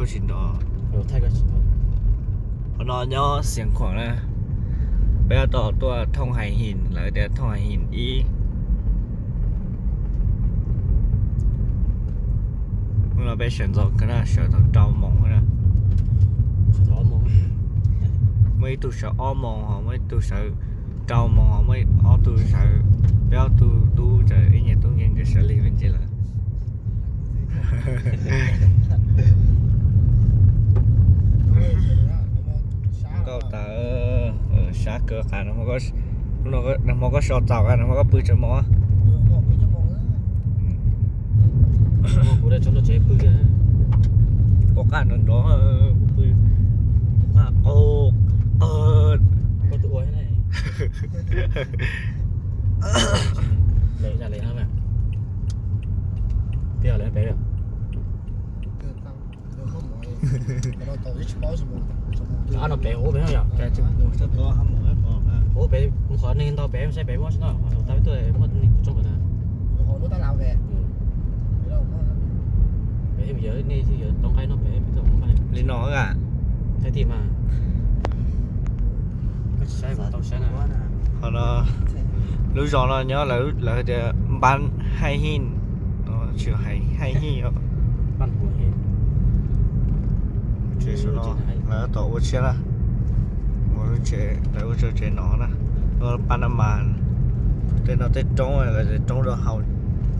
Tsis nrov. Qhov no nyob Xiav Khuam na, peb tab tom tuaj Thooj Hais Him, lawv tias Thooj Hais Him ib. Hnub no peb sawv ntxov kawg na, sawv tau rau moos na. Muaj ib tug sawv ob moos, ho muaj ib tug sawv rau moos, ho muaj ob tug sawv, peb ob tug tub, ib nyuag tub nkeeg sawv lig me ntsis lawm. Nkauj tas, sab kawg qas. Nag hmo koj so txaus, nag hmo koj pw tsawg moos? Kuv da tso nrog tsev pw. Ua qaj nrov nrov, kuv pw. Ua qaj, koj tus ua thiab ne. Lawv yog lawv no mas. Peb yog lawv pem. Ab no pem ua pem no yom. Ua pem mus qhov neeg ntau pem saib pem muaj tsis no, tau peb tuaj muaj neeg tus tsoo pem na. Pem yog nej yog tau nqaij no pem pem tuaj nqaij li no a. Thaij ti mas. Koj tsis saib mas tau saib na. Qhov no, lub zos no nyob lawv tias Npab Haij Hij, tsis Haij Hij. Tsev no lawv tab tom ua tshiab na. Ua lub tsev, lawv ua tsev no na. Lub Pab Nab Mas. Tej no tej roob, lawv roob rau hauv.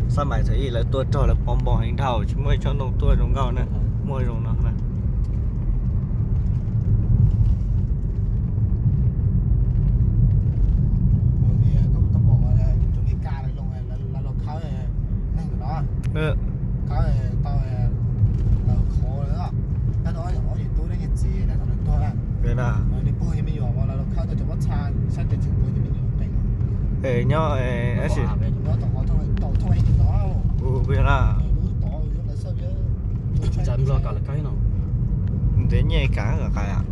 Xab mais thaum ub lawv tuaj rog lawv pov npog heev dhau, tsis muaj ib tsob ntoo tuaj zoo nkauj na. Muaj zoo no na. Nyob, ntev nyiaj kav qas.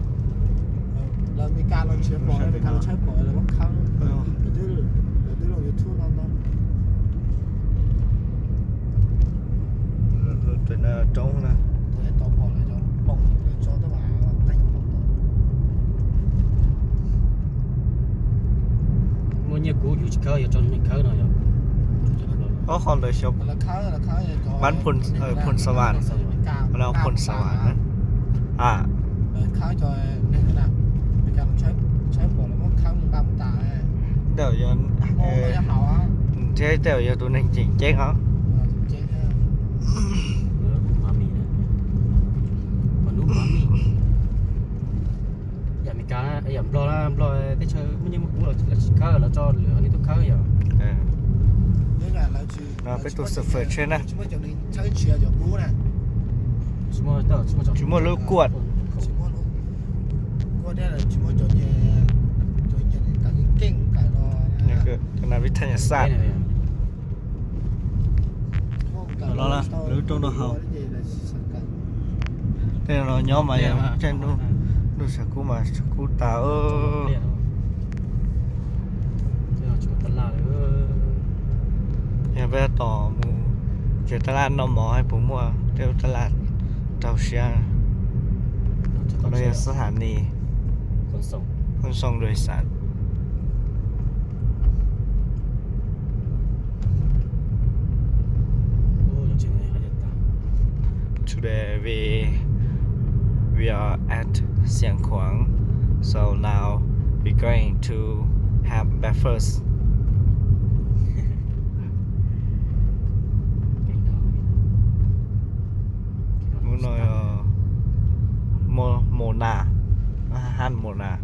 Roob na. Muaj nyiaj kub yus tsis khawb, yuav tso neeg khawb no yom. Ob qho ntawd xyov. Pab Phoos Xas Vas, Phoos Xas Vas na. Tej zaum yog, thiab tej zaum yog tus neeg tseem ceeb os. Yam Meskas, yam Nplog, Nplog teb chaws muaj nyiaj muaj kub los tsis khawb, lawv tso lwm nej tuaj khawb yom. No peb tus xov fwj tsheb na. Tsis muaj lub kuaj. Tus no vib thaj nyas xaj. Los lawv roob rau hauv. Tej no nyob mas yog tej ntuj tshav kub mas tshav kub tas. Yog peb tab tom mus tsev tab laj noj mov puas muaj tej tab laj rau siab. Qhov no yog xab tha nis Khun Xoo Dua Xas. Today we we are at Siang Khuang, so now we going to have breakfast. Hnub no yog Mo Nas, hab Mo Nas.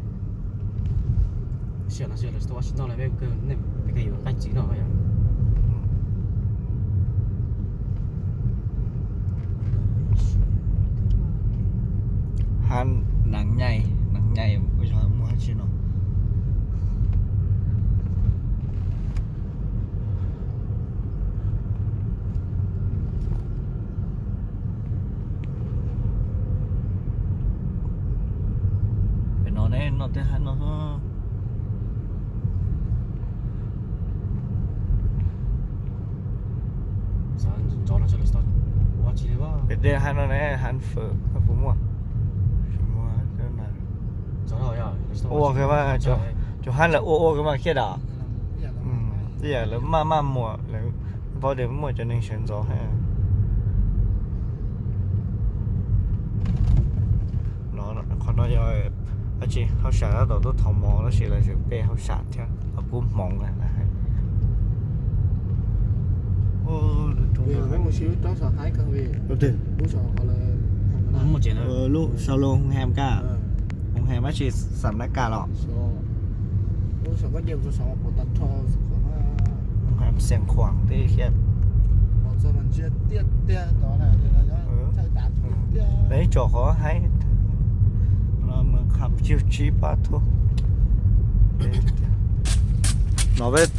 Hab Naj Nyaj, Naj Nyaj yog muaj hab tsi no. Pem no ne, noj tej hab no. Xav ntsoov no tsis tau ua Pem dej hab no ne, hab fawm hab puas muaj? Ua kawg mas, cov hab lawv ua ua kawg mas kiag dam. Tej yam lawv maj maj muag, lawv paub tias muaj cov neeg sawv ntxov hab. Qhov no yog dab tsi, hauj sam tab tom tuaj thov mov tab sis lawv tseem pe hauj sam thiab, ho kub hmoov na. Lub sau lub hoo hem ka, hoo hem dab tsi, xam nab kas los? Hoo hem Xiav Khuam teb thiab. Lawv tsom qhov haib, mus qhov tsib pab thub. No peb,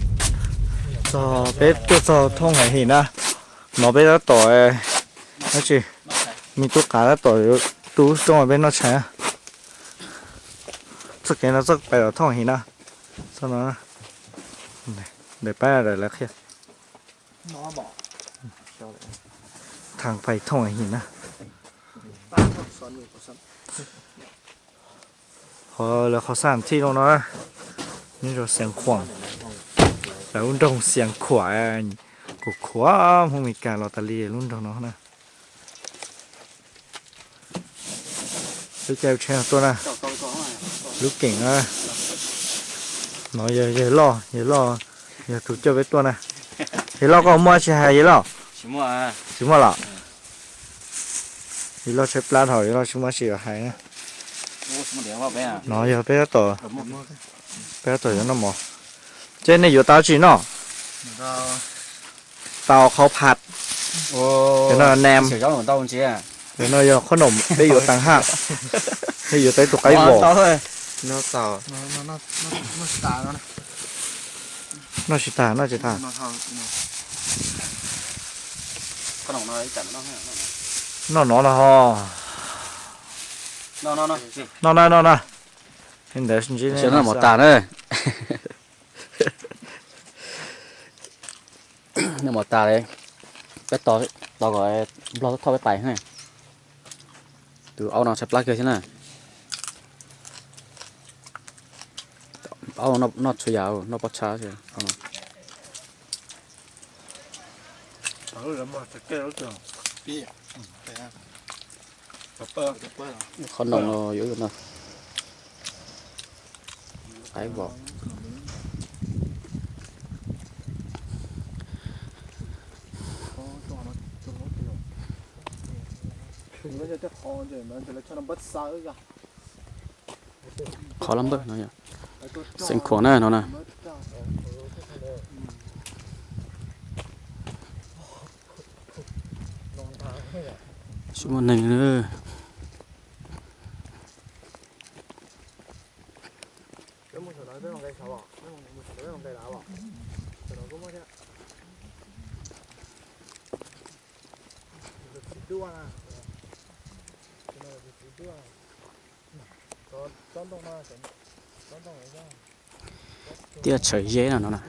peb tuaj txog thooj Hais Him na. No peb tab tom, dab tsi, me tub qav tab tom yuav tu rooj peb noj tshais. Txoj kev no txoj pais tom thooj Hais Him na. Txoj no, ntawm pab daim lawv qhia. Thav pais thooj Hais Him na. Qhov lawv qhov xab thij loj no, nyob rau Xiav Khuam, lawv lub nroog Xiav Khuam. Kuv khuav Hmoob Mes Kas los tas li lub nroog no na. Peb caij tsheb no tuaj na, lub keem na. No yog yawg loj, yawg loj, yog tus coj peb tuaj na. Yawg loj koj muaj tsis hais yawg loj? Tsis muaj los? Yawg loj tshaib plab dhau, yawg loj tsis muaj tsis hais na. No yog peb, peb tab tom yuav noj mov. Ces nej yuav tau tsi noj? Tau qhauv phaj. Cov no nam. Cov no yog qhob noom peb yuav taag haj. Peb yuav tau ib tug qaib vos. Noj tsis tag, noj tsis tag. Noj no no ho. Noj na, noj na. Ntawd ntsib noj mov tas na. Noj mov tas li, peb tos kom nplog thauj peb pais na. Tus aub no tshaib plab kawg thiab na. Aub noj txhua yam, noj pob txha. Qhob noom no yuav no. Qaib vos. Qhov lab npawj no yog Xeev Khuam na no na. Tsis muaj neeg na. Tiaj tshawv zeb no no na.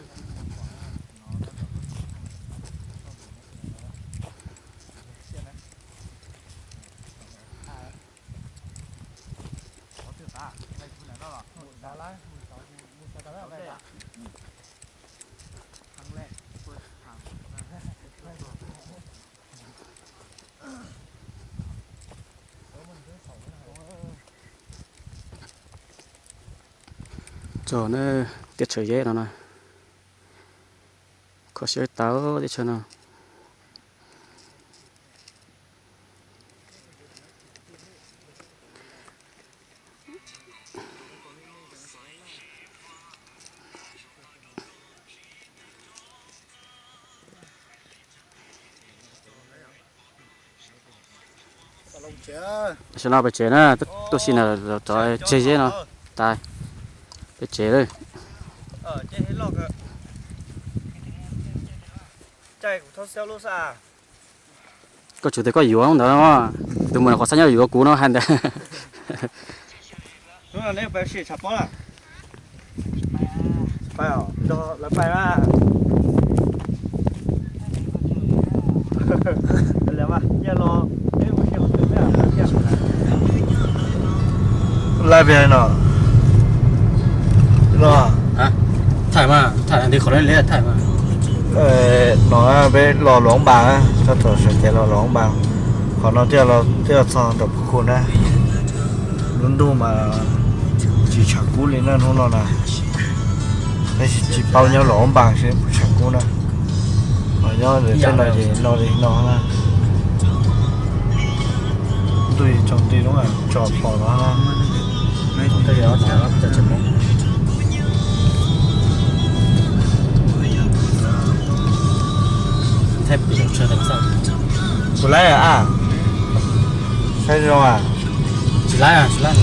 Txog na, tiaj tshawv zeb no na. Kho siab tau tiaj tshawv no. Tam sim no pem tsev na, tuaj si na, tseg zeb no tas, pem tsev lawm. Koj tsum tias koj yuav ntawd, tus mus qhov xab nyob yuav kuv no hais ntawd. Lawv pais na. Laij pem no los thaij mas, thaij li qhov li thaij mas. No peb los Luam Npas, txog tom Suav Cev los Luam Npas, qhov no twb txog ntawm Phuv Khu na. Lub ntuj mas tsis tshav kub li na hnub no na. Tab sis tsis paub nyob Luam Npas seb puas tshav kub na. Ho nyob tej no ces no li no na. Ntuj tsaus nti lub tso pom no na. Kuv laib a, saib zoo a. Tsis laib, tsis laib.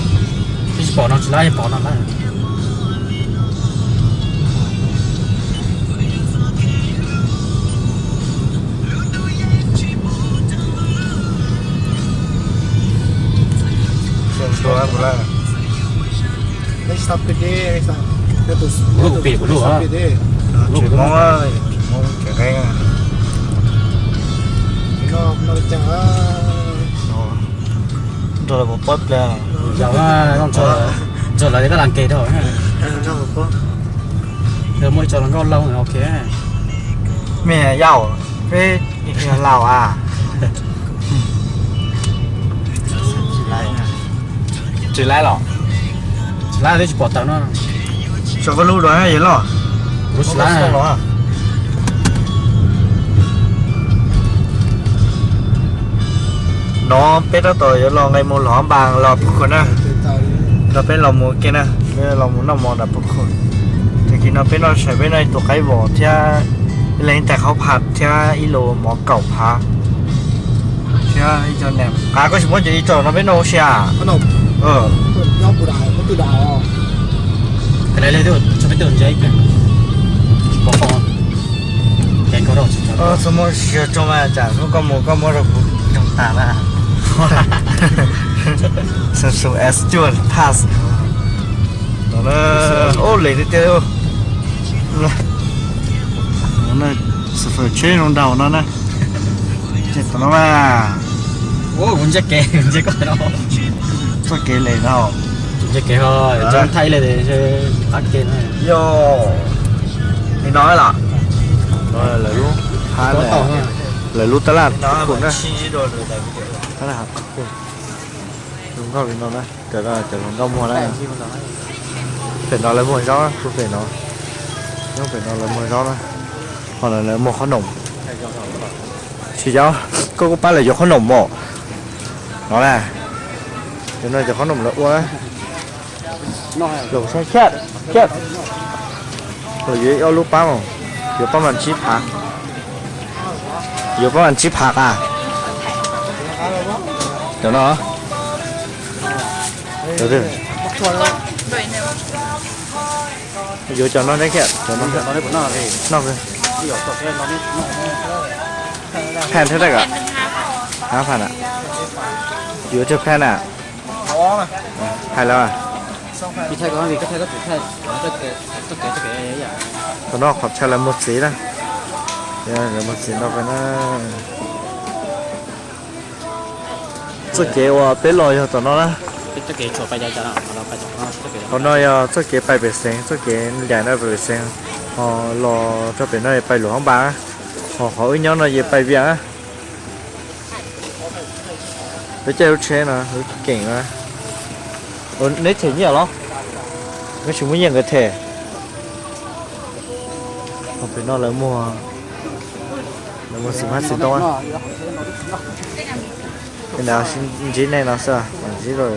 Twb tsis pom no tsis laib, pom no laib. Kuv lub pem kuv lub. Tsis Hmoob, Hmoob tseem qeeb. Nrog lawv puas pob pliag. Yog, nrog lawv koj las ke dhau. Muaj ib co hluas nkauj laug ok. Mej yau, peb yog Laus a. Tsis laib los? Tsis laib, twb tsis pom tawm no. Tso koj lub dua yog loj. Kuv tsis laib. No peb tab tom yuav los nqe mus Luam Npas los Phuv Khu na. Nrog peb los mus ke na, peb los mus noj mov nram Phuv Khu. Tag kis no peb noj tshais, peb noj ib tug qaib vos thiab ib leeg ib tais qhaub phav thiab ib lus mov kaum phav thiab ib co nam. Qas koj tsis muab cov ib tso no peb noj ua si a? Txhob muab siav tsoo mas tsam hnub koj mus koj muab rau kuv nrog tas na. Samsung S Dual Pass. Ub, lees tiag tiag. Xov fawm tsheb zoo nraug no na. Ces tom no mas. Kuv ntsia kev, ntsia koj no. Txoj kev lees no. Ntsia kev ho, thaij li qab kev no. Yog li no los? Lawv lub, lawv lub tab laj Phuv Khu na. Tab laj Phuv Khu. Zoo nkauj li no na, cov cov hluas nkauj muag na. Pem no lawv muag zaub, pem no, nyob pem no lawv muag zaub na. Ho no lawv muag qhob noom. Tsis yog, koj kuj pab lawv yuav qhob noom mos. No na, cov no cov qhob noom lawv ua na. Los saib thiab, thiab. Los yuav ib ob lub pab, yuav pab mas tsib phav. Yuav pab mas tsib phav a. Cov no. Yuav cov no thiab, cov no. Noj. Phan thiab tag, phan a. Yuav tsawg phan na? Hais lawm. Tom no qhov chaw lawv muag txiv na. Lawv muag txiv no na. Txoj kev uas peb los yog tom no na. Qhov no yog txoj kev pais pem xeev, txoj kev ncaim no pais pem xeev, ho los rau pem no pais Luam Npas, ho qhov wb nyob no ces pais Vias. Peb caij lub tsheb no keem na. Neb them nyiaj los? Neb tsis muaj nyiaj nkawd them. Pem no lawv muag, lawv muag xim hmab xim ntoo. Ntsib nej no xwb, ntsib rau